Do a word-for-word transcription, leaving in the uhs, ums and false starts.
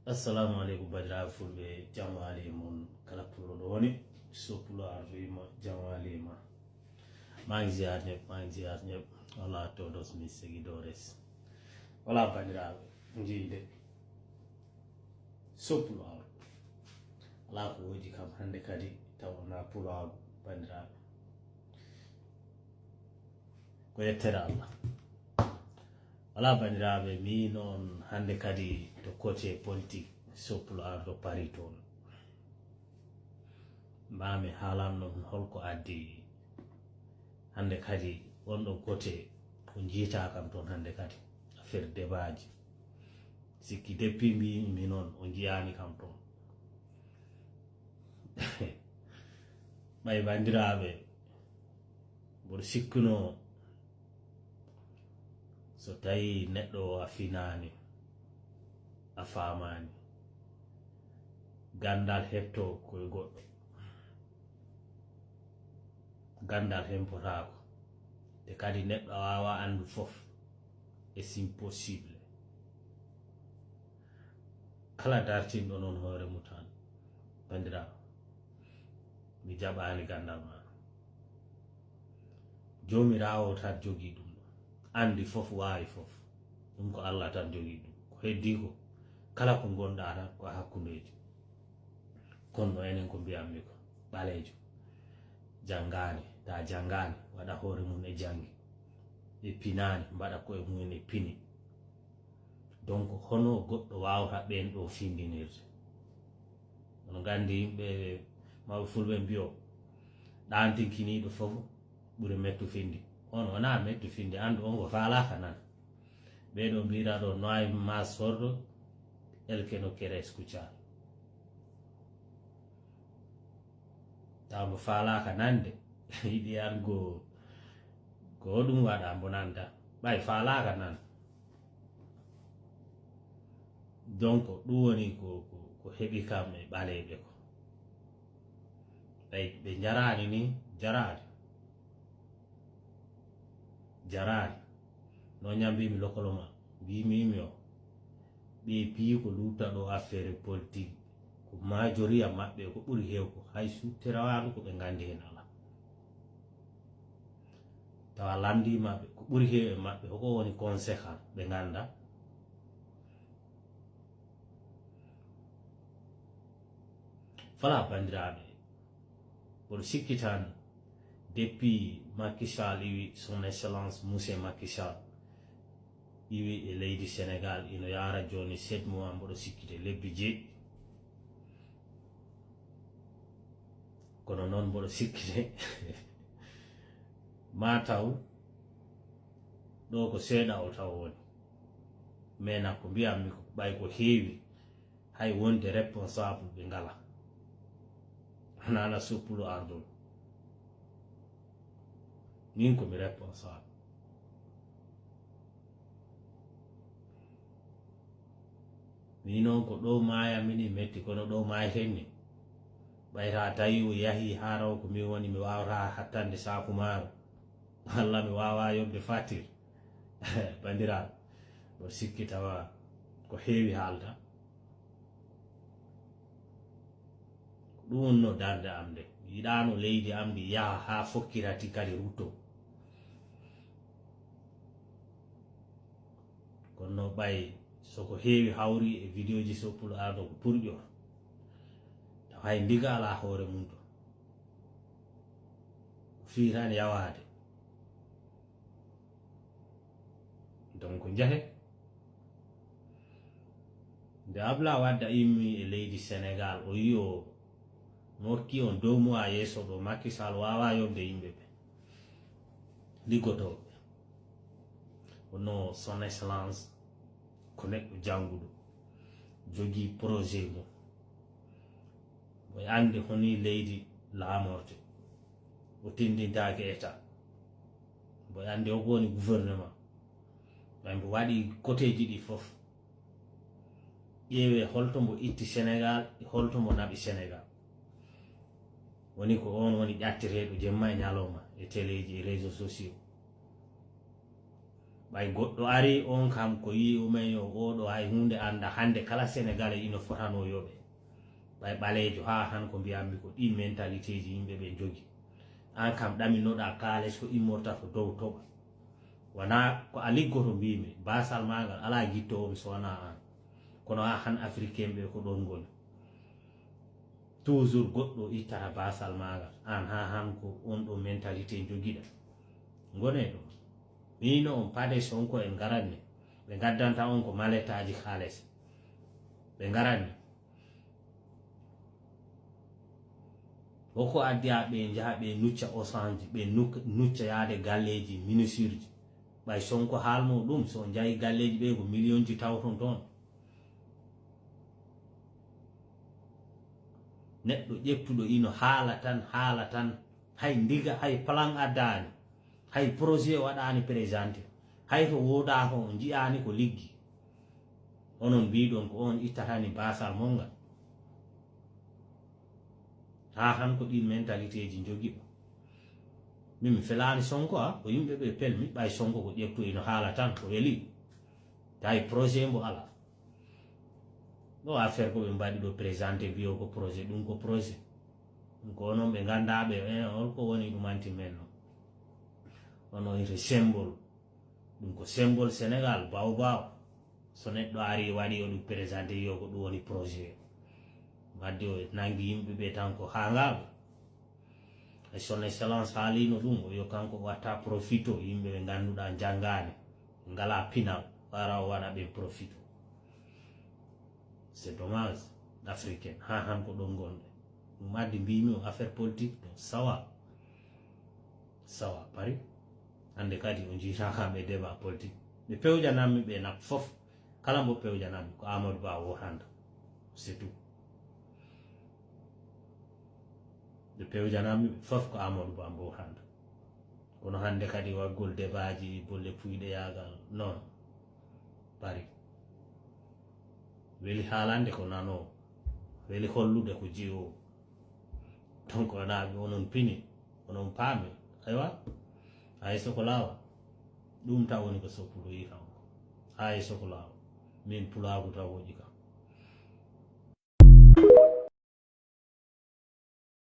Assalamu aleykum, bandiraɓe fulɓe, jam waali e mon kala pullo ɗo woni. So pullo ardoyima, jam waali e ma. Maa ngi ziar ñëpp, maa ngi ziar ñëpp. Hola a todos mis seguidores. Hola bandiraɓe, njiyde. So pullo ardo. Alaa ko woodi kam hannde kadi taw wonaa pulaagu, bandiraɓe. Ko yettere Allah. Wala, bandiraɓe, min on hannde kadi to côté politique, so pullo ardo Paris toon. Mbami haalanno on holko addi hannde kadi on ɗon côté ko njiita kam toon hannde kadi affaire débatji. Sikki depuis mbimi non o njiyaani kam toon. Ɓay bandiraɓe, mboɗo sikkuno so tawi neɗɗo o a finaani, a faamaani, gandal heɓto koye goɗɗo. Gandal hempotaako. Te kadi neɗɗo a waawa anndu fof. C'est impossible. Kala dartinɗo noon hoore mum tan, bandiraɗo, mi jaɓaani gandal ma. Joomiraawo tan jogii ɗum ɗo. Anndi fof, waawi fof. Ɗum ko Allah tan jogii ɗum. Ko heddii ko, kala ko ngonɗaa tan ko hakkundeejo. Kono no enen ko mbiyanmi ko, ɓaleejo janngaani, ta janngaani, waɗa hoore mum e janngi. Ɓe pinaani, mbaɗa koye mumen e pini. Donc, hono goɗɗo waawata ɓeen ɗo findinirde? Onon nganndi yimɓe mawɓe fulɓe mbiyo, ɗaantinkiniiɗo fof ɓuri mettu findi. On wonaa mettu findi, anndu on ko faalaaka nan. Ɓee ɗo mbiɗa ɗo no ay ma sordo, el que no quiere escuchar. Taw mbo faalaaka nande, yiɗi an go, ko ɗum waɗa mbo nanda. Ɓay faalaaka nan. Donc, ɗum woni ko, ko, ko heɓi kam e ɓaleeɓe ko. Ɓay ɓe njaraani ni, jaraani. Jaraani. No ñam mbimi lokolo ma, mbimi mi o. Ɓe piyi ko luutta ɗo affaire politique. Ko majoriya maɓɓe, ko ɓuri heew ko hay suttirawaano ko ɓe nganndi heen alaa. Tawa lanndii maɓɓe, ko ɓuri heew e maɓɓe, hoko woni conséquent ɓe ngannda. Fala, banndiraaɓe, mboɗo sikki tan, depuis Macky Sall iwi, son excellence monsieur Macky Sall iwi e leydi Sénégal, ino yaara jooni sept mois, mboɗo sikkite lebbi jeeɗi. Kono noon mboɗo sikkite ma taw ɗo ko seeɗa o taw woni. Mais nak ko mbiyammi ko ɓay ko heewi, hay wonde responsable ɓe ngala. Nana soppulo ardol. Min ko mi responsable. Min noon ko ɗo maaya mini metti, kono ɗo maayten ni. Ɓayta tawi o yahi haa raw ko min woni, mi waawata hattande saaku maaro. Walla mi waawa yoɓde facture. Banndiraaɓe, mboɗo sikki tawa ko heewi haalta. Ko ɗum wonno darnde am nde. Mi yiɗaano leydi am ndi yaha haa fokkirati kadi rutto. Kono no ɓay so ko heewi hawri e vidéo ji soppulo ardo ko pour ƴor. Taw hay ndiga alaa hoore mum to. Ko fii tan yawaade. Donc, njahe. Nde Abla Wadda immi e leydi Sénégal, o yi o nokki on dow mo a yeeso ɗo, Macky Sall waawa yoɓde yimɓe ɓe. Liggotooɓe. Kono son excellence ko neɗɗo jannguɗo, jogii projet mum. Mo anndi honi leydi laamorde. O tindintaake état. Mbo anndi o ko woni gouvernement. Ɓay mbo waɗi côtéji ɗi fof. Ƴeewe holto mbo itti Sénégal, e holto mbo naɓi Sénégal. Woni ko on woni ƴatteteeɗo jemma e ñalawma e téléji e réseaux sociaux. Ɓay goɗɗo ari on kam ko yii umen yo oɗo hay hunde annda hannde kala Sénégalais ino fotanoo yoɓe. Ɓay ɓaleejo haa han ko mbiyanmi ko ɗin mentalité ji yimɓe ɓe jogi. An kam ɗaminoɗa kaalis ko immorta ko dow toɓa. Wona ko a liggoto mbimi basal magal ala gittoowo mi so wona an. Kono ha han africain ɓe ko ɗon ngoni. Toujours goɗɗo ittata basal magal an ha han ko on ɗo mentalité jogiɗa. Ngone ɗo. Mino on pade sonko en garanni. Ɓe gaddanta on ko maletaji kaalis. Ɓe garanni. Hoko addi ha ɓe njaha ɓe nucca osanji ɓe nuk- nucca yaade galleji minisirji. Ɓay sonko haalmo ɗum so njahi galleji ɓe ko miliyonji tawton toon. Neɗɗo ƴettuɗo ino haala tan haala tan, hay ndiga hay plan addani, hay projet waɗani présenté, hay to woodako o ji'ani ko liggi. Onon mbiɗon ko on ittatani basal mon ngal. Ha han ko ɗin mentalité ji jogiɗo. Min mi felani sonko a ko yimɓe ɓe pelmi ɓay sonko ko ƴettu ino haala tan ko weli. Tawi projet mbo ala. Ɗo affaire ko ɓe mbaɗi ɗo présenté wiyo ko projet ɗum ko projet. Ɗum ko onon ɓe gandaɓe e holko woni ɗumanti men no. Ono ire symbole. Ɗum ko symbole Sénégal baw baw. So neɗɗo ari waɗi o ɗum présenté yo ko ɗum woni projet. Wadde o nangi yimɓe ɓe tan ko hangaaɓe. E son excellence haalino ɗum o yo kanko watta profito yimɓe ɓe ganduɗa jangani ngala pinal wara o waɗa ɓe profito. C'est dommage. Africain ha han ko ɗon gonɗe. Ɗum addi mbimi o affaire politique to sawa. Sawa pari. Hande kadi o jiitaka ɓe débat politique. Ɓe pewjanammi ɓe nak fof. Kala mbo pewjanammi ko Amadou Ba wotanta. C'est tout. Ɓe pewjanammi ɓe fof ko Amadou Ba mbo wotanta. Kono hande kadi waggol débatji bolle puyɗe yagal non. Pari. Weli haalande ko nano. Weli hollude ko jiwo. Donc wona ɓe onon pini onon paami. Aywa. Hay soko laawa. Ɗum taw woni ko soppuɗo yi kanko. Hay soko laawa. Min pulaagu taw woƴi kam.